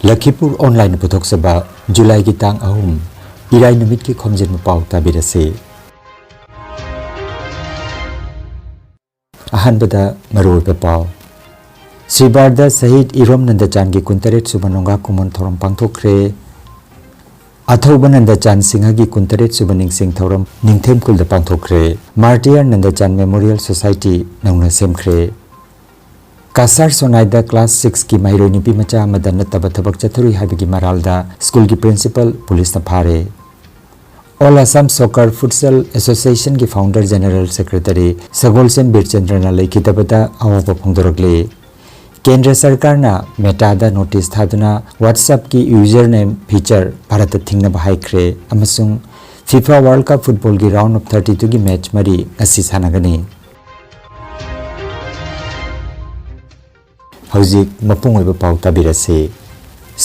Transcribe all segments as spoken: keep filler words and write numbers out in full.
ꯂꯈꯤꯄꯨꯔ ꯑꯣꯟꯂꯥꯏꯟꯅ ꯄꯨꯊꯣꯛꯆꯕ ꯖꯨꯂꯥꯏꯒꯤ ꯇꯥꯡ ꯑꯍꯨꯝ, ꯏꯔꯥꯏ ꯅꯨꯃꯤꯠꯀꯤ ꯈꯣꯝꯖꯤꯟꯕ ꯄꯥꯎ ꯇꯥꯕꯤꯔꯁꯤ꯫ ꯑꯍꯥꯟꯕꯗ ꯃꯔꯨꯑꯣꯏꯕ ꯄꯥꯎ꯫ ꯁ꯭ꯔꯤꯕꯥꯔꯗ ꯁꯍꯤꯗ ꯏꯔꯣꯝ ꯅꯟꯗꯆꯥꯟꯒꯤ ꯀꯨꯟꯇꯔꯦꯠ ꯁꯨꯕ ꯅꯣꯡꯒꯥ ꯀꯨꯝꯑꯣꯟ ꯊꯧꯔꯝ ꯄꯥꯡꯊꯣꯛꯈ꯭ꯔꯦ꯫ ꯑꯊꯧꯕ ꯅꯟꯗꯆꯥꯟ ꯁꯤꯡꯍꯒꯤ ꯀꯨꯟꯇꯔꯦꯠ ꯁꯨꯕ ꯅꯤꯡꯁꯤꯡ ꯊꯧꯔꯝ ꯅꯤꯡꯊꯦꯝ ꯈꯨꯜꯗ ꯄꯥꯡꯊꯣꯛꯈ꯭ꯔꯦ꯫ ꯃꯥꯔꯇꯤꯌꯔ ꯅꯟꯗꯆꯥꯟ ꯃꯦꯃꯣꯔꯤꯌꯦꯜ ꯁꯣꯁꯥꯏꯇꯤ ꯅꯧꯅ ꯁꯦꯝꯈ꯭ꯔꯦ꯫ ꯀꯁꯥꯔ ꯁꯣꯅꯥꯏꯗ ꯀ꯭ꯂꯥꯁ ꯁꯤꯛꯁꯀꯤ ꯃꯍꯩꯔꯣꯏ ꯅꯨꯄꯤ ꯃꯆꯥ ꯑꯃꯗ ꯅꯠꯇꯕ ꯊꯕꯛ ꯆꯠꯊꯔꯨꯏ ꯍꯥꯏꯕꯒꯤ ꯃꯔꯥꯜꯗ ꯁ꯭ꯀꯨꯜꯒꯤ ꯄ꯭ꯔꯤꯟꯁꯤꯄꯜ ꯄꯨꯂꯤꯁꯅ ꯐꯥꯔꯦ꯫ ꯑꯣꯜ ꯑꯁꯥꯝ ꯁꯣꯀꯔ ꯐꯨꯠꯁꯦꯜ ꯑꯦꯁꯣꯁꯤꯌꯦꯁꯟꯒꯤ ꯐꯥꯎꯟꯗꯔ ꯖꯦꯅꯔꯦꯜ ꯁꯦꯀ꯭ꯔꯦꯇꯔꯤ ꯁꯒꯣꯜꯁꯦꯝ ꯕꯤꯔꯆꯟꯗ꯭ꯔꯅ ꯂꯩꯈꯤꯗꯕꯗ ꯑꯋꯥꯕ ꯐꯣꯡꯗꯣꯔꯛꯂꯤ꯫ ꯀꯦꯟꯗ꯭ꯔ ꯁꯔꯀꯥꯔꯅ ꯃꯦꯇꯥꯗ ꯅꯣꯇꯤꯁ ꯊꯥꯗꯨꯅ WhatsApp-ꯀꯤ ꯌꯨꯖꯔ ꯅꯦꯝ ꯐꯤꯆꯔ ꯚꯥꯔꯠꯇ ꯊꯤꯡꯅꯕ ꯍꯥꯏꯈ꯭ꯔꯦ ꯑꯃꯁꯨꯡ FIFA World Cup ꯐꯨꯠꯕꯣꯜꯒꯤ round of thirty-two-ꯒꯤ ꯃꯦꯆ ꯃꯔꯤ ꯉꯁꯤ ꯁꯥꯟꯅꯒꯅꯤ꯫ ꯍꯧꯖꯤꯛ ꯃꯄꯨꯡ ꯑꯣꯏꯕ ꯄꯥꯎ ꯇꯥꯕꯤꯔꯁꯤ꯫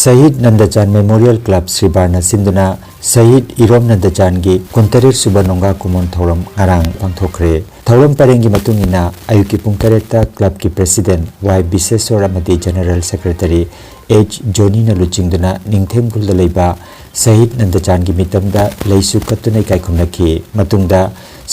ꯁꯍꯤꯗ ꯅꯟꯗꯆꯥꯟ ꯃꯦꯃꯣꯔꯤꯌꯦꯜ ꯀ꯭ꯂꯕ ꯁ꯭ꯔꯤꯕꯥꯔꯅ ꯁꯤꯟꯗꯨꯅ ꯁꯍꯤꯗ ꯏꯔꯣꯝ ꯅꯟꯗꯆꯥꯟꯒꯤ ꯀꯨꯟꯇꯔꯦꯠ ꯁꯨꯕ ꯅꯣꯡꯒꯥ ꯀꯨꯝꯑꯣꯟ ꯊꯧꯔꯝ ꯉꯔꯥꯡ ꯄꯥꯡꯊꯣꯛꯈ꯭ꯔꯦ꯫ ꯊꯧꯔꯝ ꯄꯔꯦꯡꯒꯤ ꯃꯇꯨꯡ ꯏꯟꯅ ꯑꯌꯨꯛꯀꯤ ꯄꯨꯡ ꯇꯔꯦꯠꯇ ꯀ꯭ꯂꯕꯀꯤ ꯄ꯭ꯔꯦꯁꯤꯗꯦꯟꯠ ꯋꯥꯏ ꯕꯤꯁꯦꯁ꯭ꯋꯔ ꯑꯃꯗꯤ ꯖꯦꯅꯔꯦꯜ ꯁꯦꯀ꯭ꯔꯦꯇꯔꯤ ꯑꯩꯆ ꯖꯣꯅꯤꯅ ꯂꯨꯆꯤꯡꯗꯨꯅ ꯅꯤꯡꯊꯦꯝ ꯈꯨꯜꯗ ꯂꯩꯕ ꯁꯍꯤꯗ ꯅꯟꯗꯆꯥꯟꯒꯤ ꯃꯤꯇꯝꯗ ꯂꯩꯁꯨ ꯀꯠꯇꯨꯅ ꯏꯀꯥꯏ ꯈꯨꯝꯅꯈꯤ꯫ ꯃꯇꯨꯡꯗ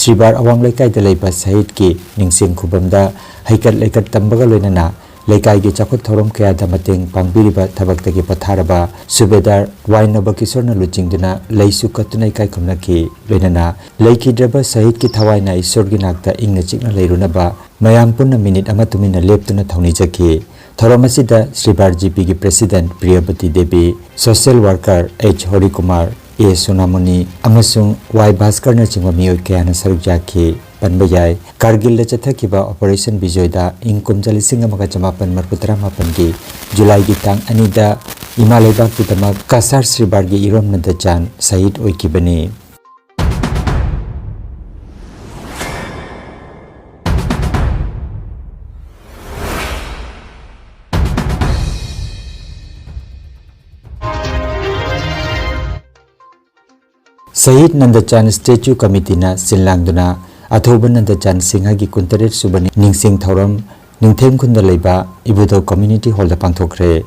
ꯁ꯭ꯔꯤꯕꯥꯔ ꯑꯋꯥꯡ ꯂꯩꯀꯥꯏꯗ ꯂꯩꯕ ꯁꯍꯤꯗꯀꯤ ꯅꯤꯡꯁꯤꯡ ꯈꯨꯕꯝꯗ ꯍꯩꯀꯠ ꯂꯩꯀꯠ ꯇꯝꯕꯒ ꯂꯣꯏꯅꯅ ꯂꯩꯀꯥꯏꯒꯤ ꯆꯥꯎꯈꯠ ꯊꯧꯔꯝ ꯀꯌꯥꯗ ꯃꯇꯦꯡ ꯄꯥꯡꯕꯤꯔꯤꯕ ꯊꯕꯛꯇꯒꯤ ꯄꯣꯊꯥꯔꯕ ꯁꯨꯕꯦꯗꯥꯔ ꯋꯥꯏ ꯅꯕꯀꯤꯁꯣꯔꯅ ꯂꯨꯆꯤꯡꯗꯨꯅ ꯂꯩꯁꯨ ꯀꯠꯇꯨꯅ ꯏꯀꯥꯏ ꯈꯨꯝꯅꯈꯤ꯫ ꯂꯣꯏꯅꯅ ꯂꯩꯈꯤꯗ꯭ꯔꯕ ꯁꯍꯤꯗꯀꯤ ꯊꯋꯥꯏꯅ ꯏꯁꯣꯔꯒꯤ ꯅꯥꯛꯇ ꯏꯪꯅ ꯆꯤꯛꯅ ꯂꯩꯔꯨꯅꯕ ꯃꯌꯥꯝ ꯄꯨꯟꯅ ꯃꯤꯅꯤꯠ ꯑꯃ ꯇꯨꯃꯤꯟꯅ ꯂꯦꯞꯇꯨꯅ ꯊꯧꯅꯤꯖꯈꯤ꯫ ꯊꯧꯔꯝ ꯑꯁꯤꯗ ꯁ꯭ꯔꯤꯕꯥꯔ ꯖꯤꯄꯤꯒꯤ president Priyabati Debi, social worker H Horikumar, A Sonamoni ꯑꯃꯁꯨꯡ ꯋꯥꯏ ꯚꯥꯁꯀꯔꯅꯆꯤꯡꯕ ꯃꯤꯑꯣꯏ ꯀꯌꯥꯅ ꯁꯔꯨꯛ ꯌꯥꯈꯤ꯫ ꯄꯟꯕ ꯌꯥꯏ, ꯀꯥꯔꯒꯤꯜꯗ ꯆꯠꯊꯈꯤꯕ ꯑꯣꯄꯔꯦꯁꯟ ꯕꯤꯖꯣꯏꯗ ꯏꯪ ꯀꯨꯝꯖꯥ ꯂꯤꯁꯤꯡ ꯑꯃꯒ ꯆꯃꯥꯄꯟ ꯃꯔꯤꯐꯨ ꯇꯔꯥꯃꯥꯄꯟꯒꯤ ꯖꯨꯂꯥꯏꯒꯤ ꯇꯥꯡ ꯑꯅꯤꯗ ꯏꯃꯥ ꯂꯩꯕꯥꯛꯀꯤꯗꯃꯛ ꯀꯁꯥꯔ ꯁ꯭ꯔꯤꯕꯥꯔꯒꯤ ꯏꯔꯣꯝ ꯅꯟꯗꯆꯥꯟ ꯁꯍꯤꯗ ꯑꯣꯏꯈꯤꯕꯅꯤ꯫ ꯁꯍꯤꯗ ꯅꯟꯗꯆꯥꯟ ꯁ꯭ꯇꯦꯆꯨ ꯀꯃꯤꯇꯤꯅ ꯁꯤꯟ ꯂꯥꯡꯗꯨꯅ ꯑꯊꯧꯕ ꯅꯟꯗꯆꯥꯟ ꯁꯤꯡꯍꯒꯤ ꯀꯨꯟꯇꯔꯦꯠ ꯁꯨꯕ ꯅꯤꯡꯁꯤꯡ ꯊꯧꯔꯝ ꯅꯤꯡꯊꯦꯝ ꯈꯨꯟꯗ ꯂꯩꯕ ꯏꯕꯨꯙꯧ ꯀꯝꯃ꯭ꯌꯨꯅꯤꯇꯤ ꯍꯣꯜꯗ ꯄꯥꯡꯊꯣꯛꯈ꯭ꯔꯦ꯫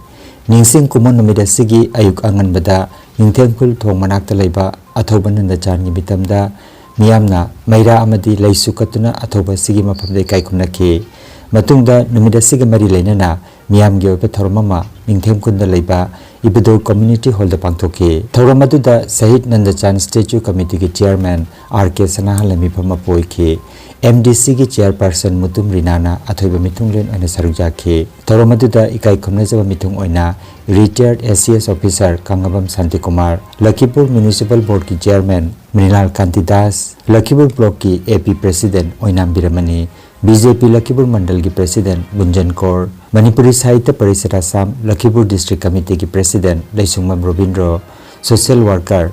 ꯅꯤꯡꯁꯤꯡ ꯀꯨꯝꯑꯣꯟ ꯅꯨꯃꯤꯠ ꯑꯁꯤꯒꯤ ꯑꯌꯨꯛ ꯑꯉꯟꯕꯗ ꯅꯤꯡꯊꯦꯝꯈꯨꯜ ꯊꯣꯡ ꯃꯅꯥꯛꯇ ꯂꯩꯕ ꯑꯊꯧꯕ ꯅꯟꯗꯆꯥꯟꯒꯤ ꯃꯤꯇꯝꯗ ꯃꯤꯌꯥꯝꯅ ꯃꯩꯔꯥ ꯑꯃꯗꯤ ꯂꯩꯁꯨ ꯀꯠꯇꯨꯅ ꯑꯊꯧꯕ ꯑꯁꯤꯒꯤ ꯃꯐꯝꯗ ꯏꯀꯥꯏ ꯈꯨꯝꯅꯈꯤ꯫ ꯃꯇꯨꯡꯗ ꯅꯨꯃꯤꯠ ꯑꯁꯤꯒ ꯃꯔꯤ ꯂꯩꯅꯅ ꯃꯤꯌꯥꯝꯒꯤ ꯑꯣꯏꯕ ꯊꯧꯔꯝ ꯑꯃ ꯅꯤꯡꯊꯦꯝꯈꯨꯜꯗ ꯂꯩꯕ ꯏꯕꯨꯙꯧ ꯀꯝꯃ꯭ꯌꯨꯅꯤꯇꯤ ꯍꯣꯜꯗ ꯄꯥꯡꯊꯣꯛꯈꯤ꯫ ꯊꯧꯔꯝ ꯑꯗꯨꯗ ꯁꯍꯤꯗ ꯅꯟꯗꯆꯥꯟ ꯁ꯭ꯇꯦꯆꯨ ꯀꯃꯤꯇꯤꯒꯤ ꯆꯤꯌꯔꯃꯦꯟ ꯑꯥꯔ ꯀꯦ ꯁꯅꯥꯍꯜꯅ ꯃꯤꯐꯝ ꯑꯃ ꯄꯨꯏꯈꯤ꯫ ꯑꯦꯝ ꯗꯤ ꯁꯤꯒꯤ ꯆꯤꯌꯔꯄꯔꯁꯟ ꯃꯨꯇꯨꯝ ꯔꯤꯅꯥꯅ ꯑꯊꯣꯏꯕ ꯃꯤꯊꯨꯡꯂꯦꯟ ꯑꯣꯏꯅ ꯁꯔꯨꯛ ꯌꯥꯈꯤ꯫ ꯊꯧꯔꯝ ꯑꯗꯨꯗ ꯏꯀꯥꯏ ꯈꯨꯝꯅꯖꯕ ꯃꯤꯊꯨꯡ ꯑꯣꯏꯅ ꯔꯤꯇꯥꯌꯔꯗ A C S officer Kangabam Shantikumar, Lakhipur municipal ꯕꯣꯔꯗꯀꯤ ꯆꯤꯌꯔꯃꯦꯟ ꯃ꯭ꯔꯤꯅꯥꯜ ꯀꯥꯟꯇꯤ ꯗꯥꯁ, ꯂꯈꯤꯄꯨꯔ ꯕ꯭ꯂꯣꯛꯀꯤ A P president Oinam Birmani, B J P Lakhipur ꯃꯟꯗꯜꯒꯤ ꯄ꯭ꯔꯦꯁꯤꯗꯦꯟꯠ ꯒꯨꯟꯖꯟ ꯀꯣꯔ, ꯃꯅꯤꯄꯨꯔꯤ ꯁꯥꯍꯤꯇ꯭ꯌ ꯄꯔꯤꯁꯠ ꯑꯁꯥꯝ ꯂꯈꯤꯄꯨꯔ ꯗꯤꯁꯇ꯭ꯔꯤꯛ ꯀꯃꯤꯇꯤꯒꯤ president Leisungbam Robindro, social worker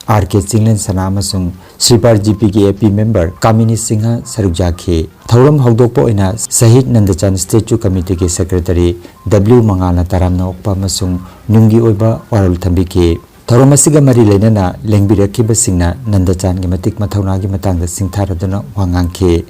R K Chinglen Sana ꯑꯃꯁꯨꯡ ꯁ꯭ꯔꯤꯄꯥꯔ ꯖꯤ ꯄꯤꯒꯤ ꯑꯦ ꯄꯤ ꯃꯦꯝꯕꯔ ꯀꯥꯃꯤꯅꯤ ꯁꯤꯡꯍ ꯁꯔꯨꯛ ꯌꯥꯈꯤ꯫ ꯊꯧꯔꯝ ꯍꯧꯗꯣꯛꯄ ꯑꯣꯏꯅ ꯁꯍꯤꯗ ꯅꯟꯗꯆꯥꯟ ꯁ꯭ꯇꯦꯆꯨ ꯀꯃꯤꯇꯤꯒꯤ ꯁꯦꯀ꯭ꯔꯦꯇꯔꯤ ꯗꯕ꯭ꯂꯤꯎ ꯃꯉꯥꯜꯅ ꯇꯔꯥꯝꯅ ꯑꯣꯛꯄ ꯑꯃꯁꯨꯡ ꯅꯨꯡꯒꯤ ꯑꯣꯏꯕ ꯋꯥꯔꯣꯜ ꯊꯝꯕꯤꯈꯤ꯫ ꯊꯧꯔꯝ ꯑꯁꯤꯒ ꯃꯔꯤ ꯂꯩꯅꯅ ꯂꯦꯡꯕꯤꯔꯛꯈꯤꯕꯁꯤꯡꯅ ꯅꯟꯗꯆꯥꯟꯒꯤ ꯃꯇꯤꯛ ꯃꯊꯧꯅꯥꯒꯤ ꯃꯇꯥꯡꯗ ꯁꯤꯡꯊꯥꯔꯗꯨꯅ ꯋꯥ ꯉꯥꯡꯈꯤ꯫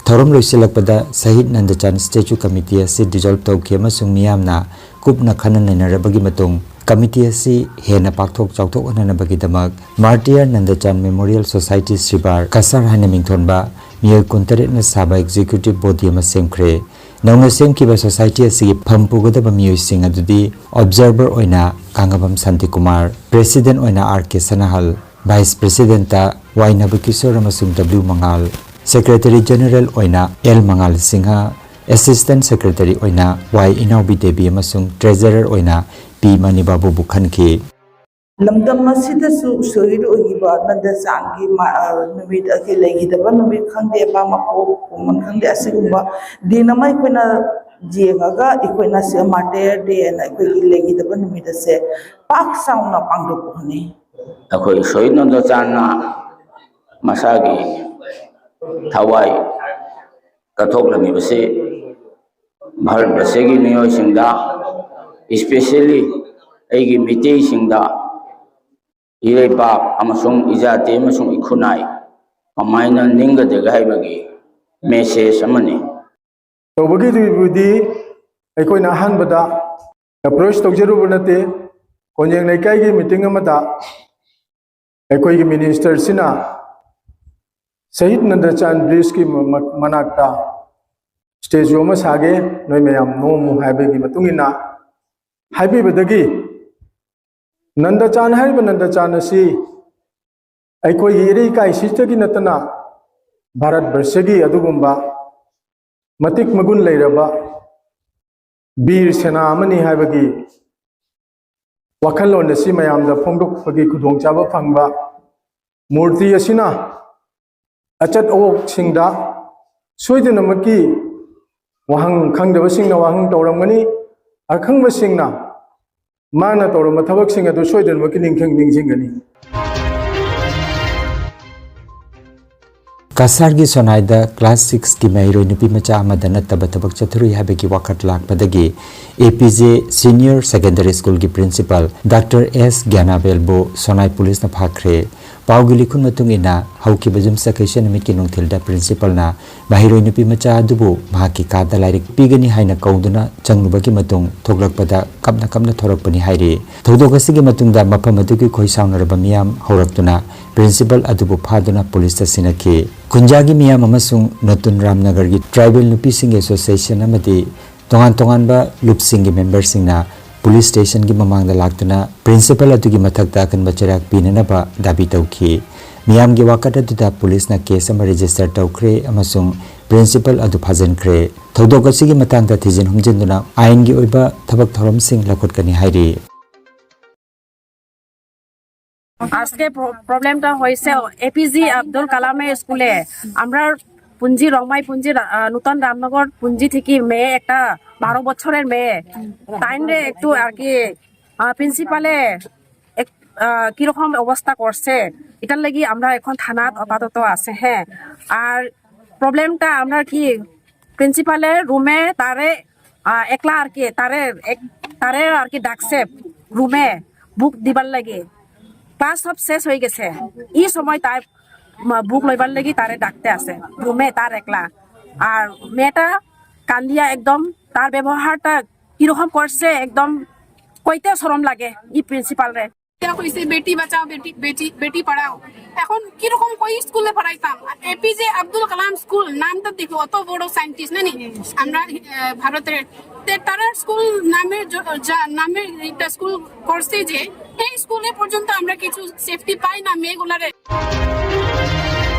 ꯊꯧꯔꯝ ꯂꯣꯏꯁꯤꯜꯂꯛꯄꯗ ꯁꯍꯤꯗ ꯅꯟꯗꯆꯥꯟ ꯁ꯭ꯇꯦꯆꯨ ꯀꯃꯤꯇꯤ ꯑꯁꯤ ꯗꯤꯖꯣꯜꯕ ꯇꯧꯈꯤ ꯑꯃꯁꯨꯡ ꯃꯤꯌꯥꯝꯅ ꯀꯨꯞꯅ ꯈꯟꯅ ꯅꯩꯅꯔꯕꯒꯤ ꯃꯇꯨꯡ ꯀꯃꯤꯇꯤ ꯑꯁꯤ ꯍꯦꯟꯅ ꯄꯥꯛꯊꯣꯛ ꯆꯥꯎꯊꯣꯛꯍꯟꯅꯕꯒꯤꯗꯃꯛ ꯃꯥꯔꯇꯤꯌꯔ ꯅꯟꯗꯆꯥꯟ ꯃꯦꯃꯣꯔꯤꯌꯦꯜ ꯁꯣꯁꯥꯏꯇꯤ ꯁ꯭ꯔꯤꯕꯥꯔ ꯀꯁꯥꯔ ꯍꯥꯏꯅ ꯃꯤꯡꯊꯣꯟꯕ ꯃꯤꯑꯣꯏ ꯀꯨꯟꯇꯔꯦꯠꯅ ꯁꯥꯕ ꯑꯦꯛꯖꯤꯀ꯭ꯌꯨꯇꯤꯚ ꯕꯣꯗꯤ ꯑꯃ ꯁꯦꯝꯈ꯭ꯔꯦ꯫ ꯅꯧꯅ ꯁꯦꯝꯈꯤꯕ ꯁꯣꯁꯥꯏꯇꯤ ꯑꯁꯤꯒꯤ ꯐꯝ ꯄꯨꯒꯗꯕ ꯃꯤꯑꯣꯏꯁꯤꯡ ꯑꯗꯨꯗꯤ ꯑꯣꯕꯖꯥꯔꯚꯔ ꯑꯣꯏꯅ ꯀꯥꯡꯉꯕꯝ ꯁꯥꯟꯇꯤꯀꯨꯃꯥꯔ, ꯄ꯭ꯔꯦꯁꯤꯗꯦꯟꯠ ꯑꯣꯏꯅ ꯑꯥꯔ ꯀꯦ ꯁꯅꯥꯍꯜ, ꯚꯥꯏꯁ ꯄ꯭ꯔꯦꯁꯤꯗꯦꯟꯠꯇ ꯋꯥꯏ ꯅꯕꯀꯤꯁꯣꯔ ꯑꯃꯁꯨꯡ ꯗꯕ꯭ꯂꯤꯎ ꯃꯉꯥꯜ, ꯁꯦꯀ꯭ꯔꯦꯇꯔꯤ ꯖꯦꯅꯔꯦꯜ ꯑꯣꯏꯅ ꯑꯦꯜ ꯃꯉꯥꯜ ꯁꯤꯡꯍ, ꯑꯦꯁꯤꯁꯇꯦꯟꯠ ꯁꯦꯀ꯭ꯔꯦꯇꯔꯤ ꯑꯣꯏꯅ ꯋꯥꯏ ꯏꯅꯥꯎꯕꯤ ꯗꯦꯕꯤ ꯑꯃꯁꯨꯡ ꯇ꯭ꯔꯦꯖꯔꯔ ꯑꯣꯏꯅ ꯄꯤ ꯃꯅꯤꯕꯥꯕꯨꯕꯨ ꯈꯟꯈꯤ꯫ ꯂꯝꯗꯝ ꯑꯁꯤꯗꯁꯨ ꯁꯍꯤꯗ ꯑꯣꯏꯈꯤꯕ ꯅꯟꯗꯆꯥꯟꯒꯤ ꯃ-, ꯑ, ꯅꯨꯃꯤꯠ ꯑꯁꯤ ꯂꯩꯈꯤꯗꯕ ꯅꯨꯃꯤꯠ ꯈꯪꯗꯦ, ꯃꯥ ꯃꯄꯣꯛ ꯀꯨꯝꯃꯣꯟ ꯈꯪꯗꯦ, ꯑꯁꯤꯒꯨꯝꯕ ꯗꯤꯟ ꯑꯃ ꯑꯩꯈꯣꯏꯅ ꯌꯦꯡꯉꯒ ꯑꯩꯈꯣꯏꯅ ꯁꯤ ꯃꯥꯔꯇꯤꯌꯔ ꯗꯦ ꯍꯥꯏꯅ ꯑꯩꯈꯣꯏꯒꯤ ꯂꯩꯈꯤꯗꯕ ꯅꯨꯃꯤꯠ ꯑꯁꯦ ꯄꯥꯛ ꯆꯥꯎꯅ ꯄꯥꯡꯊꯣꯛꯄ ꯍꯣꯠꯅꯩ꯫ ꯑꯩꯈꯣꯏ ꯁꯍꯤꯗ ꯅꯟꯗꯆꯥꯟꯅ ꯃꯁꯥꯒꯤ ꯊꯋꯥꯏ ꯀꯠꯊꯣꯛꯂꯝꯃꯤꯕꯁꯤ ꯚꯥꯔꯠ ꯕꯔꯁꯒꯤ ꯃꯤꯑꯣꯏꯁꯤꯡꯗ, especially ꯑꯩꯒꯤ ꯃꯤꯇꯩꯁꯤꯡꯗ, ꯏꯔꯩꯄꯥꯛ ꯑꯃꯁꯨꯡ ꯏꯖꯥꯇꯤ ꯑꯃꯁꯨꯡ ꯏꯈꯨꯟꯅꯥꯏ ꯀꯃꯥꯏꯅ ꯅꯤꯡꯒꯗꯒꯦ ꯍꯥꯏꯕꯒꯤ message ꯑꯃꯅꯤ꯫ ꯇꯧꯕꯒꯤꯕꯨꯗꯤ ꯑꯩꯈꯣꯏꯅ ꯑꯍꯥꯟꯕꯗ ꯑꯦꯄ꯭ꯔꯣꯆ ꯇꯧꯖꯔꯨꯕ ꯅꯠꯇꯦ꯫ ꯀꯣꯟꯖꯦꯡ ꯂꯩꯀꯥꯏꯒꯤ ꯃꯤꯇꯤꯡ ꯑꯃꯗ ꯑꯩꯈꯣꯏꯒꯤ ꯃꯤꯅꯤꯁꯇꯔꯁꯤꯅ ꯁꯍꯤꯗ ꯅꯟꯗꯆꯥꯟ ꯕ꯭ꯔꯤꯖꯀꯤ ꯃ- ꯃ- ꯃꯅꯥꯛꯇ ꯁ꯭ꯇꯦꯆꯨ ꯑꯃ ꯁꯥꯒꯦ, ꯅꯣꯏ ꯃꯌꯥꯝ ꯅꯣꯝꯃꯨ ꯍꯥꯏꯕꯒꯤ ꯃꯇꯨꯡ ꯏꯟꯅ ꯍꯥꯏꯕꯤꯕꯗꯒꯤ ꯅꯟꯗꯆꯥꯟ ꯍꯥꯏꯔꯤꯕ ꯅꯟꯗꯆꯥꯟ ꯑꯁꯤ ꯑꯩꯈꯣꯏꯒꯤ ꯏꯔꯩꯀꯥꯏꯁꯤꯗꯒꯤ ꯅꯠꯇꯅ ꯚꯥꯔꯠ ꯕꯔꯁꯒꯤ ꯑꯗꯨꯒꯨꯝꯕ ꯃꯇꯤꯛ ꯃꯒꯨꯟ ꯂꯩꯔꯕ ꯕꯤꯔ ꯁꯦꯅꯥ ꯑꯃꯅꯤ ꯍꯥꯏꯕꯒꯤ ꯋꯥꯈꯜꯂꯣꯟ ꯑꯁꯤ ꯃꯌꯥꯝꯗ ꯐꯣꯡꯗꯣꯛꯄꯒꯤ ꯈꯨꯗꯣꯡꯆꯥꯕ ꯐꯪꯕ ꯃꯨꯔꯇꯤ ꯑꯁꯤꯅ ꯑꯆꯠ ꯑꯋꯣꯛꯁꯤꯡꯗ ꯁꯣꯏꯗꯅꯃꯛꯀꯤ ꯋꯥꯍꯪ, ꯈꯪꯗꯕꯁꯤꯡꯅ ꯋꯥꯍꯪ ꯇꯧꯔꯝꯒꯅꯤ, ꯑꯈꯪꯕꯁꯤꯡꯅ ꯃꯥꯅ ꯇꯧꯔꯝꯕ ꯊꯕꯛꯁꯤꯡ ꯑꯗꯨ ꯁꯣꯏꯗꯅꯃꯛꯀꯤ ꯅꯤꯡꯁꯤꯡ ꯅꯤꯡꯁꯤꯡꯒꯅꯤ꯫ ꯀꯁꯥꯔꯒꯤ ꯁꯣꯅꯥꯏꯗ ꯀ꯭ꯂꯥꯁ ꯁꯤꯛꯁꯀꯤ ꯃꯍꯩꯔꯣꯏ ꯅꯨꯄꯤ ꯃꯆꯥ ꯑꯃꯗ ꯅꯠꯇꯕ ꯊꯕꯛ ꯆꯠꯊꯔꯨꯏ ꯍꯥꯏꯕꯒꯤ ꯋꯥꯀꯠ ꯂꯥꯛꯄꯗꯒꯤ ꯑꯦ ꯄꯤ ꯖꯦ ꯁꯤꯅꯤꯌꯔ ꯁꯦꯀꯦꯟꯗꯔꯤ ꯁ꯭ꯀꯨꯜꯒꯤ ꯄ꯭ꯔꯤꯟꯁꯤꯄꯥꯜ ꯗꯥꯛꯇꯔ ꯑꯦꯁ ꯒ꯭ꯌꯥꯅꯥꯕꯦꯜꯕꯨ ꯁꯣꯅꯥꯏ ꯄꯨꯂꯤꯁꯅ ꯐꯥꯈ꯭ꯔꯦ꯫ ꯄꯥꯎꯒꯤ ꯂꯤꯈꯨꯟ ꯃꯇꯨꯡ ꯏꯟꯅ, ꯍꯧꯈꯤꯕ ꯌꯨꯝꯁꯀꯩꯁ ꯅꯨꯃꯤꯠꯀꯤ ꯅꯨꯡꯊꯤꯜꯗ ꯄ꯭ꯔꯤꯟꯁꯤꯄꯥꯜꯅ ꯃꯍꯩꯔꯣꯏ ꯅꯨꯄꯤ ꯃꯆꯥ ꯑꯗꯨꯕꯨ ꯃꯍꯥꯛꯀꯤ ꯀꯥꯗ ꯂꯥꯏꯔꯤꯛ ꯄꯤꯒꯅꯤ ꯍꯥꯏꯅ ꯀꯧꯗꯨꯅ ꯆꯪꯂꯨꯕꯒꯤ ꯃꯇꯨꯡ ꯊꯣꯛꯂꯛꯄꯗ ꯀꯞꯅ ꯀꯞꯅ ꯊꯣꯔꯛꯄꯅꯤ ꯍꯥꯏꯔꯤ꯫ ꯊꯧꯗꯣꯛ ꯑꯁꯤꯒꯤ ꯃꯇꯨꯡꯗ ꯃꯐꯝ ꯑꯗꯨꯒꯤ ꯈꯣꯏ ꯁꯥꯎꯅꯔꯕ ꯃꯤꯌꯥꯝ ꯍꯧꯔꯛꯇꯨꯅ ꯄ꯭ꯔꯤꯟꯁꯤꯄꯥꯜ ꯑꯗꯨꯕꯨ ꯐꯥꯗꯨꯅ ꯄꯨꯂꯤꯁꯇ ꯁꯤꯟꯅꯈꯤ꯫ ꯈꯨꯟꯖꯥꯒꯤ ꯃꯤꯌꯥꯝ ꯑꯃꯁꯨꯡ ꯅꯇꯨꯟ ꯔꯥꯝꯅꯒꯔꯒꯤ ꯇ꯭ꯔꯥꯏꯕꯦꯜ ꯅꯨꯄꯤꯁꯤꯡꯒꯤ ꯑꯦꯁꯣꯁꯤꯌꯦꯁꯟ ꯑꯃꯗꯤ ꯇꯣꯉꯥꯟ ꯇꯣꯉꯥꯟꯕ ꯂꯨꯞꯁꯤꯡꯒꯤ ꯃꯦꯝꯕꯔꯁꯤꯡꯅ ꯄꯨꯂꯤꯁ ꯁ꯭ꯇꯦꯁꯟꯒꯤ ꯃꯃꯥꯡꯗ ꯂꯥꯛꯇꯨꯅ ꯄ꯭ꯔꯤꯟꯁꯤꯄꯥꯜ ꯑꯗꯨꯒꯤ ꯃꯊꯛꯇ ꯑꯀꯟꯕ ꯆꯩꯔꯥꯛ ꯄꯤꯅꯅꯕ ꯗꯥꯕꯤ ꯇꯧꯈꯤ꯫ ꯃꯤꯌꯥꯝꯒꯤ ꯋꯥꯀꯠ ꯑꯗꯨꯗ ꯄꯨꯂꯤꯁꯅ ꯀꯦꯁ ꯑꯃ ꯔꯦꯖꯤꯁꯇꯔ ꯇꯧꯈ꯭ꯔꯦ ꯑꯃꯁꯨꯡ ꯄ꯭ꯔꯤꯟꯁꯤꯄꯥꯜ ꯑꯗꯨ ꯐꯥꯖꯤꯟꯈ꯭ꯔꯦ꯫ ꯊꯧꯗꯣꯛ ꯑꯁꯤꯒꯤ ꯃꯇꯥꯡꯗ ꯊꯤꯖꯤꯟ ꯍꯨꯝꯖꯤꯟꯗꯨꯅ ꯑꯥꯏꯟꯒꯤ ꯑꯣꯏꯕ ꯊꯕꯛ ꯊꯧꯔꯝꯁꯤꯡ ꯂꯧꯈꯠꯀꯅꯤ ꯍꯥꯏꯔꯤ꯫ আজকে প্র- প্রবলেমটা হয়েছে এপিজে আব্দুল কালামের স্কুলে। আমরা পুঞ্জি, রংমাই পুঞ্জি, রা- আহ, নূতন রামনগর পুঞ্জি থেকে মেয়ে, একটা বারো বছরের মেয়ে, তাইনরে একটু আর কি প্রিন্সিপালে এক- আহ, কিরকম অবস্থা করছে, এটার লাগি আমরা এখন থানাত আপাতত আছে। হ্যাঁ, আর প্রবলেমটা আমরা কি, প্রিন্সিপালের রুমে তারে আহ, একলা আর কি, তারে এক- তারে আর কি ডাকছে রুমে বুক দিবার লাগি। ক্লাস সব শেষ হয়ে গেছে, এই সময় তাই বুক লইবার লাগি তারে ডাকতে আছে রুমে, তার একলা। আর মেয়েটা কান্দিয়া একদম, তার ব্যবহারটা কিরকম করছে, একদম কইতে শরম লাগে ই প্রিন্সিপাল রে। ইটা কইছে বেটি বাঁচাও, বেটি বেটি বেটি পড়াও। এখন কিরকম কই স্কুলে পড়াইতাম? এপিজে আব্দুল কালাম স্কুল, নামটা দেখো, অত বড় সায়েন্টিস্ট না নি আমরা, আহ, ভারতের। তে তারা স্কুল নামে জ-, যা নামে একটা স্কুল করছে, যে এই স্কুলে পর্যন্ত আমরা কিছু সেফটি পাই না মেয়েগুলারে।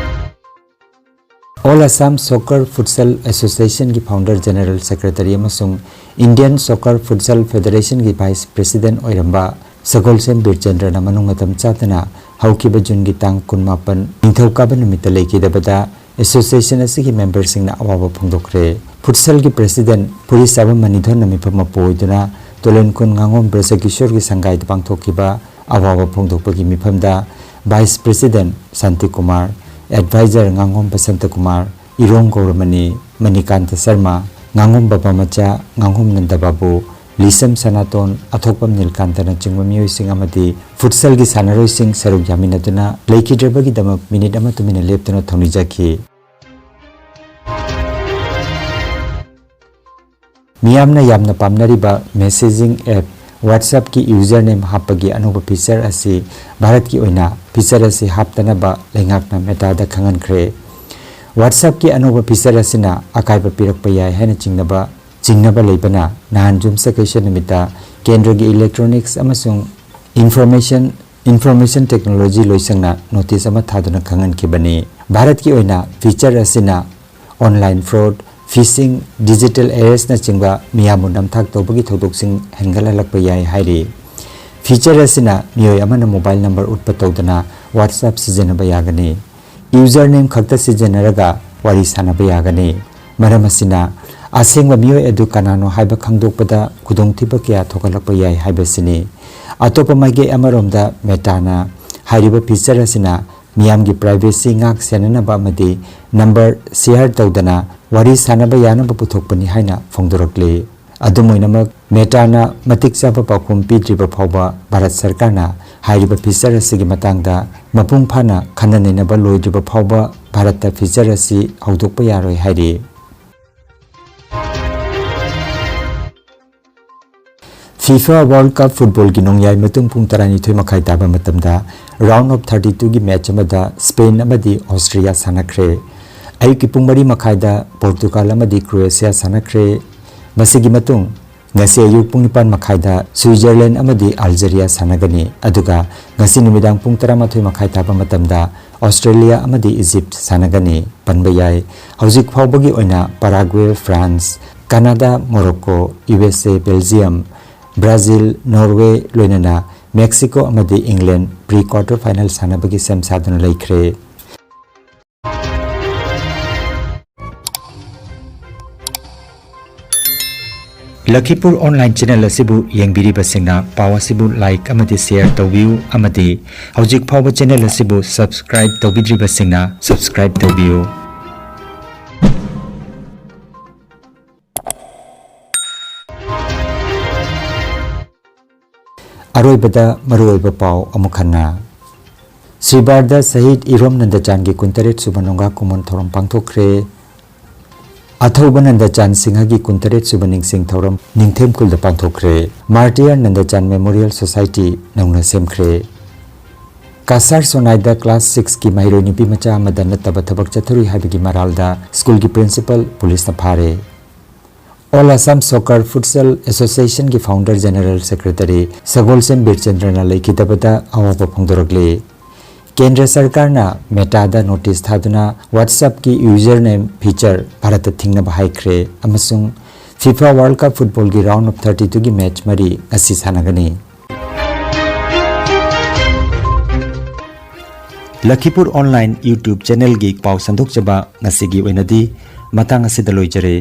All Assam Soccer Futsal Association ꯒꯤ founder general secretary ꯑꯃꯁꯨꯡ Indian Soccer Futsal Federation ꯒꯤ vice president ꯑꯣꯏꯔꯝꯕ ꯁꯒꯣꯜꯁꯦꯝ ꯕꯤꯔꯆꯟꯗ꯭ꯔꯅ ꯃꯅꯨꯡ ꯃꯇꯝ ꯆꯥꯗꯅ ꯍꯧꯈꯤꯕ ꯖꯨꯟꯒꯤ ꯇꯥꯡ ꯀꯨꯟꯃꯥꯄꯟ ꯅꯤꯡꯊꯧꯀꯥꯕ ꯅꯨꯃꯤꯠꯇ ꯂꯩꯈꯤꯗꯕꯗ association ꯑꯁꯤꯒꯤ memberꯁꯤꯡꯅ ꯑꯋꯥꯕ ꯐꯣꯡꯗꯣꯛꯈ꯭ꯔꯦ꯫ ꯐꯨꯠꯁꯜꯒꯤ president ꯐꯨꯔꯤꯁꯥꯕꯝ ꯃꯅꯤꯊꯣꯟꯅ ꯃꯤꯐꯝ ꯃꯄꯨ ꯑꯣꯏꯗꯨꯅ ꯇꯣꯂꯦꯟꯈꯨꯟ ꯉꯥꯉꯣꯝ ꯕ꯭ꯔꯖꯀꯤꯁꯣꯔꯒꯤ ꯁꯪꯒꯥꯏꯗ ꯄꯥꯡꯊꯣꯛꯈꯤꯕ ꯑꯋꯥꯕ ꯐꯣꯡꯗꯣꯛꯄꯒꯤ ꯃꯤꯐꯝꯗ vice president Shantikumar, advisor ꯉꯥꯉꯣꯝ ꯕꯁꯟꯇꯀꯨꯃꯥꯔ, ꯏꯔꯣꯡ ꯒꯧꯔꯃꯅꯤ, Manikanta Sharma, ꯉꯥꯉꯣꯝ ꯕꯕꯥꯃꯆꯥ, ꯉꯥꯉꯣꯝ ꯅꯟꯗꯕꯥꯕꯨ, ꯂꯤꯁꯝ ꯁꯅꯥꯇꯣꯟ, ꯑꯊꯣꯛꯄꯝ ꯅꯤꯜꯀꯥꯟꯇꯅꯆꯤꯡꯕ ꯃꯤꯑꯣꯏꯁꯤꯡ ꯑꯃꯗꯤ ꯐꯨꯠꯁꯜꯒꯤ ꯁꯥꯟꯅꯔꯣꯏꯁꯤꯡ ꯁꯔꯨꯛ ꯌꯥꯃꯤꯟꯅꯗꯨꯅ ꯂꯩꯈꯤꯗ꯭ꯔꯕꯒꯤꯗꯃꯛ ꯃꯤꯅꯤꯠ ꯑꯃ ꯇꯨꯃꯤꯟꯅ ꯂꯦꯞꯇꯨꯅ ꯊꯧꯅꯤꯖꯈꯤ꯫ ꯃꯤꯌꯥꯝꯅ ꯌꯥꯝꯅ ꯄꯥꯝꯅꯔꯤꯕ messaging app WhatsAppꯀꯤ username ꯍꯥꯞꯄꯒꯤ ꯑꯅꯧꯕ feature ꯑꯁꯤ ꯚꯥꯔꯠꯀꯤ ꯑꯣꯏꯅ feature ꯑꯁꯤ ꯍꯥꯞꯇꯅꯕ ꯂꯩꯉꯥꯛꯅ Metaꯗ ꯈꯪꯍꯟꯈ꯭ꯔꯦ꯫ WhatsAppꯀꯤ ꯑꯅꯧꯕ feature ꯑꯁꯤꯅ ꯑꯀꯥꯏꯕ ꯄꯤꯔꯛꯄ ꯌꯥꯏ ꯍꯥꯏꯅ ꯆꯤꯡꯅꯕ ꯆꯤꯡꯅꯕ ꯂꯩꯕꯅ ꯅꯍꯥꯟ ꯌꯨꯝꯁꯀꯩꯁ ꯅꯨꯃꯤꯠꯇ ꯀꯦꯟꯗ꯭ꯔꯒꯤ electronics ꯑꯃꯁꯨꯡ information information technology ꯂꯣꯏꯁꯪꯅ notice ꯑꯃ ꯊꯥꯗꯨꯅ ꯈꯪꯍꯟꯈꯤꯕꯅꯤ꯫ ꯚꯥꯔꯠꯀꯤ ꯑꯣꯏꯅ feature ꯑꯁꯤꯅ online fraud, phishing, digital arrestꯅꯆꯤꯡꯕ ꯃꯤꯌꯥꯝꯕꯨ ꯅꯝꯊꯥꯛ ꯇꯧꯕꯒꯤ ꯊꯧꯗꯣꯛꯁꯤꯡ ꯍꯦꯟꯒꯠꯍꯜꯂꯛꯄ ꯌꯥꯏ ꯍꯥꯏꯔꯤ꯫ Feature ꯑꯁꯤꯅ ꯃꯤꯑꯣꯏ ꯑꯃꯅ mobile number ꯎꯠꯄ ꯇꯧꯗꯅ WhatsApp ꯁꯤꯖꯤꯟꯅꯕ ꯌꯥꯒꯅꯤ꯫ Username ꯈꯛꯇ ꯁꯤꯖꯤꯟꯅꯔꯒ ꯋꯥꯔꯤ ꯁꯥꯟꯅꯕ ꯌꯥꯒꯅꯤ꯫ ꯃꯔꯝ ꯑꯁꯤꯅ ꯑꯁꯦꯡꯕ ꯃꯤꯑꯣꯏ ꯑꯗꯨ ꯀꯅꯥꯅꯣ ꯍꯥꯏꯕ ꯈꯪꯗꯣꯛꯄꯗ ꯈꯨꯗꯣꯡꯊꯤꯕ ꯀꯌꯥ ꯊꯣꯛꯍꯜꯂꯛꯄ ꯌꯥꯏ ꯍꯥꯏꯕꯁꯤꯅꯤ꯫ ꯑꯇꯣꯞꯄ ꯃꯥꯏꯀꯩ ꯑꯃꯔꯣꯝꯗ Metaꯅ ꯍꯥꯏꯔꯤꯕ feature ꯑꯁꯤꯅ ꯃꯤꯌꯥꯝꯒꯤ privacy ꯉꯥꯛ ꯁꯦꯟꯅꯅꯕ ꯑꯃꯗꯤ number share ꯇꯧꯗꯅ ꯋꯥꯔꯤ ꯁꯥꯟꯅꯕ ꯌꯥꯅꯕ ꯄꯨꯊꯣꯛꯄꯅꯤ ꯍꯥꯏꯅ ꯐꯣꯡꯗꯣꯔꯛꯂꯤ꯫ ꯑꯗꯨꯝ ꯑꯣꯏꯅꯃꯛ, Metaꯅ ꯃꯇꯤꯛ ꯆꯥꯕ ꯄꯥꯎꯈꯨꯝ ꯄꯤꯗ꯭ꯔꯤꯕ ꯐꯥꯎꯕ ꯚꯥꯔꯠ ꯁꯔꯀꯥꯔꯅ ꯍꯥꯏꯔꯤꯕ feature ꯑꯁꯤꯒꯤ ꯃꯇꯥꯡꯗ ꯃꯄꯨꯡ ꯐꯥꯅ ꯈꯟꯅ ꯅꯩꯅꯕ ꯂꯣꯏꯗ꯭ꯔꯤꯕ ꯐꯥꯎꯕ ꯚꯥꯔꯠꯇ feature ꯑꯁꯤ ꯍꯧꯗꯣꯛꯄ ꯌꯥꯔꯣꯏ ꯍꯥꯏꯔꯤ꯫ FIFA World Cup footballꯒꯤ ꯅꯣꯡꯌꯥꯏ ꯃꯇꯨꯡ ꯄꯨꯡ ꯇꯔꯥꯅꯤꯊꯣꯏ ꯃꯈꯥꯏ ꯇꯥꯕ ꯃꯇꯝꯗ round of thirty twoꯒꯤ match ꯑꯃꯗ Spain ꯑꯃꯗꯤ Austria ꯁꯥꯟꯅꯈ꯭ꯔꯦ꯫ ꯑꯌꯨꯛꯀꯤ ꯄꯨꯡ ꯃꯔꯤ ꯃꯈꯥꯏꯗ Portugal ꯑꯃꯗꯤ Croatia ꯁꯥꯟꯅꯈ꯭ꯔꯦ꯫ ꯃꯁꯤꯒꯤ ꯃꯇꯨꯡ ꯉꯁꯤ ꯑꯌꯨꯛ ꯄꯨꯡ ꯅꯤꯄꯥꯟ ꯃꯈꯥꯏꯗ Switzerland ꯑꯃꯗꯤ Algeria ꯁꯥꯟꯅꯒꯅꯤ꯫ ꯑꯗꯨꯒ ꯉꯁꯤ ꯅꯨꯃꯤꯗꯥꯡ ꯄꯨꯡ ꯇꯔꯥꯃꯥꯊꯣꯏ ꯃꯈꯥꯏ ꯇꯥꯕ ꯃꯇꯝꯗ Australia ꯑꯃꯗꯤ Egypt ꯁꯥꯟꯅꯒꯅꯤ꯫ ꯄꯟꯕ ꯌꯥꯏ, ꯍꯧꯖꯤꯛ ꯐꯥꯎꯕꯒꯤ ꯑꯣꯏꯅ Paraguay, France, Canada, Morocco, U S A, Belgium, Brazil, Norway, ꯂꯣꯏꯅꯅ Mexico ꯑꯃꯗꯤ England pre quarter final ꯁꯥꯟꯅꯕꯒꯤ ꯁꯦꯝ ꯁꯥꯗꯨꯅ ꯂꯩꯈ꯭ꯔꯦ꯫ ꯂꯈꯤꯄꯨꯔ online channel ꯑꯁꯤꯕꯨ ꯌꯦꯡꯕꯤꯔꯤꯕꯁꯤꯡꯅ ꯄꯥꯎ ꯑꯁꯤꯕꯨ like ꯑꯃꯗꯤ share ꯇꯧꯕꯤꯌꯨ ꯑꯃꯗꯤ ꯍꯧꯖꯤꯛ ꯐꯥꯎꯕ channel ꯑꯁꯤꯕꯨ subscribe ꯇꯧꯕꯤꯗ꯭ꯔꯤꯕꯁꯤꯡꯅ subscribe ꯇꯧꯕꯤꯌꯨ꯫ ꯑꯔꯣꯏꯕꯗ ꯃꯔꯨꯑꯣꯏꯕ ꯄꯥꯎ ꯑꯃꯨꯛ ꯍꯟꯅ꯫ ꯁꯤꯕꯥꯔꯗ ꯁꯍꯤꯗ ꯏꯔꯣꯝ ꯅꯟꯗꯆꯥꯟꯒꯤ ꯀꯨꯟꯇꯔꯦꯠ ꯁꯨꯕ ꯅꯣꯡꯒꯥ ꯀꯨꯝꯑꯣꯟ ꯊꯧꯔꯝ ꯄꯥꯡꯊꯣꯛꯈ꯭ꯔꯦ꯫ ꯑꯊꯧꯕ ꯅꯟꯗꯆꯥꯟ ꯁꯤꯡꯍꯒꯤ ꯀꯨꯟꯇꯔꯦꯠ ꯁꯨꯕ ꯅꯤꯡꯁꯤꯡ ꯊꯧꯔꯝ ꯅꯤꯡꯊꯦꯝ ꯈꯨꯜꯗ ꯄꯥꯡꯊꯣꯛꯈ꯭ꯔꯦ꯫ Martyr Nandachan Memorial Society ꯅꯧꯅ ꯁꯦꯝꯈ꯭ꯔꯦ꯫ ꯀꯁꯥꯔ ꯁꯣꯅꯥꯏꯗ class sixꯀꯤ ꯃꯍꯩꯔꯣꯏ ꯅꯨꯄꯤ ꯃꯆꯥ ꯑꯃꯗ ꯅꯠꯇꯕ ꯊꯕꯛ ꯆꯠꯊꯔꯨꯏ ꯍꯥꯏꯕꯒꯤ ꯃꯔꯥꯜꯗ ꯁ꯭ꯀꯨꯜꯒꯤ principal ꯄꯨꯂꯤꯁꯅ ꯐꯥꯔꯦ꯫ All Assam Soccer Futsal Associationꯒꯤ founder general secretary ꯁꯒꯣꯜꯁꯦꯝ ꯕꯤꯔꯆꯟꯗ꯭ꯔꯅ ꯂꯩꯈꯤꯗꯕꯗ ꯑꯋꯥꯕ ꯐꯣꯡꯗꯣꯔꯛꯂꯤ꯫ ꯀꯦꯟꯗ꯭ꯔ ꯁꯔꯀꯥꯔꯅ Metaꯗ notice ꯊꯥꯗꯨꯅ WhatsAppꯀꯤ username feature ꯚꯥꯔꯠꯇ ꯊꯤꯡꯅꯕ ꯍꯥꯏꯈ꯭ꯔꯦ ꯑꯃꯁꯨꯡ FIFA World Cup footballꯒꯤ round of thirty twoꯒꯤ match ꯃꯔꯤ ꯉꯁꯤ ꯁꯥꯟꯅꯒꯅꯤ꯫ ꯂꯈꯤꯄꯨꯔ online YouTube channelꯒꯤ ꯄꯥꯎ ꯁꯟꯗꯣꯛꯆꯕ ꯉꯁꯤꯒꯤ ꯑꯣꯏꯅꯗꯤ ꯃꯇꯥꯡ ꯑꯁꯤꯗ ꯂꯣꯏꯖꯔꯦ꯫